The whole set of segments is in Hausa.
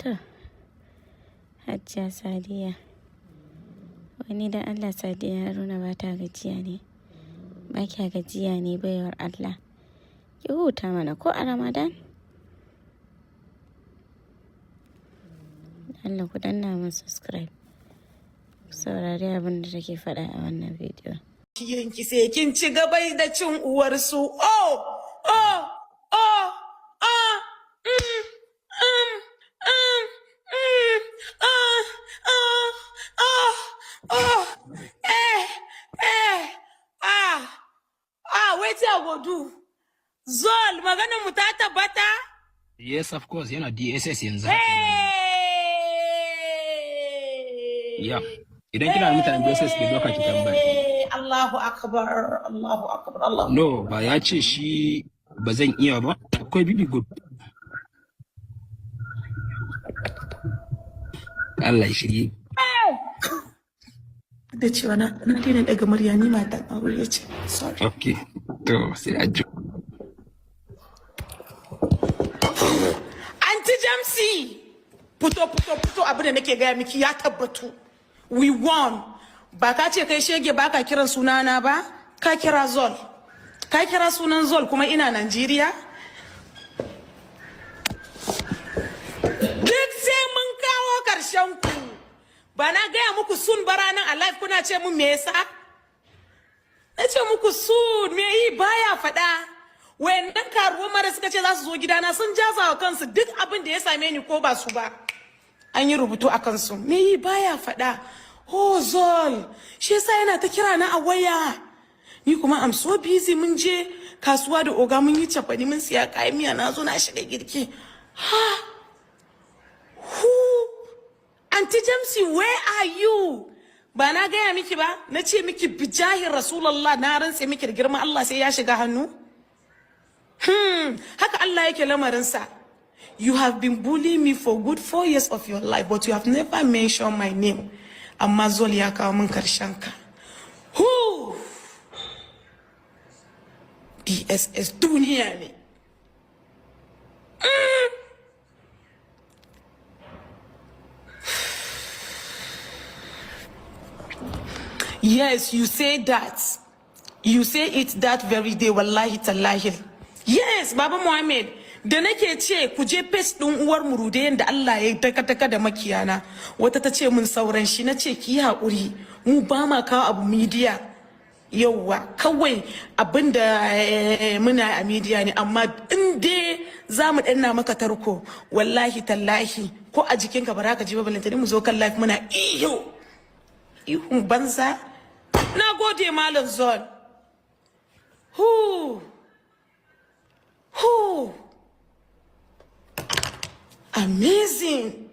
To, Hajiya Sadiya. Wani da Allah Sadiya Haruna ba ta gajiya ne. Ba kya gajiya ne, baiwar Allah. Ki huta mana ko a Ramadan. Allah ku danna min subscribe. Ku saurari abin da take faɗa a wannan bidiyo. Yanki sai kin ci gaba da cin uwarsu. Oh, oh, oh, oh, ah, ah, ah, oh, eh, eh, ah, ah, wetin I go do? Zol, maganar mu ta tabbata? Yes, of course, yana DSS yanzu haka. Hey! Yeah. Idan kina da mutanen DSS ke doka ki tambaya. Hey! Allahu akbar, Allahu akbar, Allahu No, ba ya ce shi ba zan iya ba. Akwai bibi good. Allah ya shirye. Da cewa na daina daga murya, ni matan aure ce. Sorry. Okay. To, sai a ji. Aunty Jamsi! Fito, fito, fito, abin da nake gaya miki ya tabbatu. We won. Ba ka ce kai shege ba ka kiran sunana ba? Ka kira Zol. Ka kira sunan Zol kuma ina Najeriya? Duk sai mun kawo karshen ku. Ba na gaya muku sun bara nan a live kuna ce mun me yasa? Na ce muku sun me yi baya faɗa. Wayannan karuwan mara suka ce za su zo gidana sun jaza wa kansu duk abin da ya same ni ko ba su ba. An yi rubutu a kansu. Me yi baya faɗa. Oh Zol, shi yasa yana ta kira na a waya. Ni kuma I'm so busy, mun je kasuwa da oga, mun yi cefane, mun siya kayan miya, na zo na shiga girki. Ha! Who? Aunty Jamsi, where are you? Ba na gaya miki ba, na ce miki bijahin Rasulallah, na rantse miki da girman Allah sai ya shiga hannu. Haka Allah yake lamarinsa. You have been bullying me for good 4 years of your life, but you have never mentioned my name. Amma Zol ya kawo min karshen ka. Who? DSS duniya ne. Yes, you say that. You say it that very day, wallahi tallahi. Yes, Baba Muhammad, da nake ce ku je page ɗin uwar murude yadda Allah ya daka daka da makiyana. Wata ta ce mun sauran shi, na ce ki yi haƙuri, mu ba ma kawo abu media. Yauwa, kawai abinda muna a media ne, amma in dai za mu ɗanna maka tarko, wallahi tallahi, ko a jikinka ba za ka ji ba, balantane mu zo kan live muna iyo. Ihun banza. Na gode, Malam Zol. Hu. Hu. Amazing.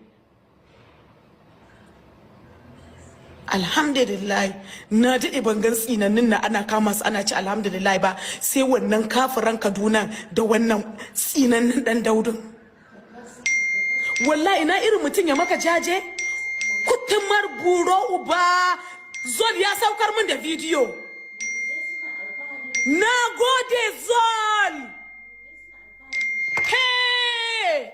Alhamdulillah. Na daɗe ban gan tsinannin na ana kama su ana ci alhamdulillah ba, sai wannan kafiran Kaduna da wannan tsinannen ɗan Daudun. Wallahi ina irin mutum ya maka jaje? Kutumar buro uba. Zol ya saukar min da bidiyo. Na gode, Zol. Hey!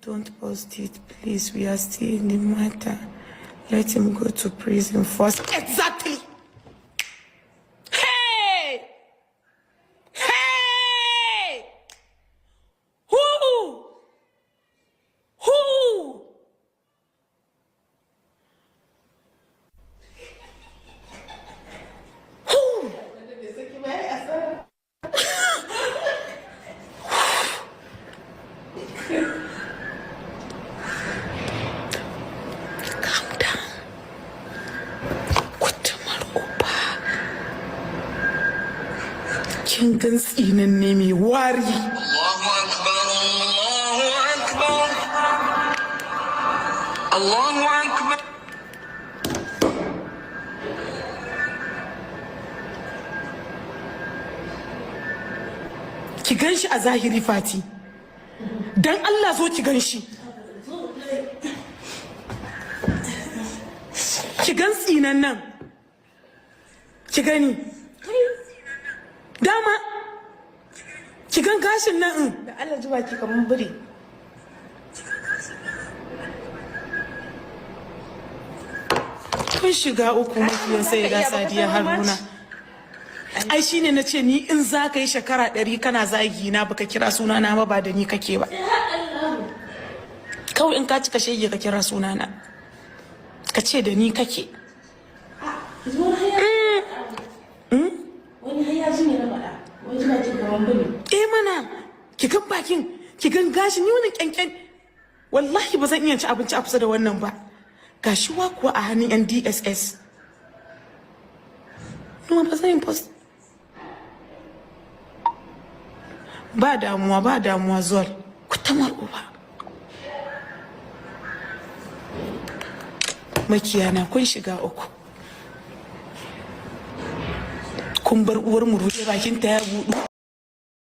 Don't post it, please. We are still in the matter. Let him go to prison first. Exactly. Hey! Hey! Who? Who? Who? Calm down. Kutumar uba. Kin gan tsinanne mai wari. الله أكبر، الله أكبر، الله أكبر. Ki gan shi a zahiri, Fati. Dan Allah zo ki gan shi. Ki gan tsinan nan. Ki gani. Dama Ki gan gashin nan in. Da Allah ji baki kamar biri. Kun shiga uku mafiyan sai ga Sadiya Haruna. Ai shine na ce ni in za ka yi shekara 100 kana zagi na baka kira sunana ba, ba da ni kake ba. Kawai in ka cika shege ka kira sunana. Ka ce da ni kake. Wani har ya ji ne na faɗa. Wai ji baki kamar biri. Eh mana, ki gan bakin, ki gan gashin, ni wannan kyankyan. Wallahi ba zan iya ci abinci a kusa da wannan ba. Gashi wa kuwa a hannun yan DSS. No, ba zan yi post. Ba damuwa, ba damuwa zuwa. Ku tamar uba. Makiyana kun shiga uku. Kun bar uwar mu ruɗe bakinta ya buɗu.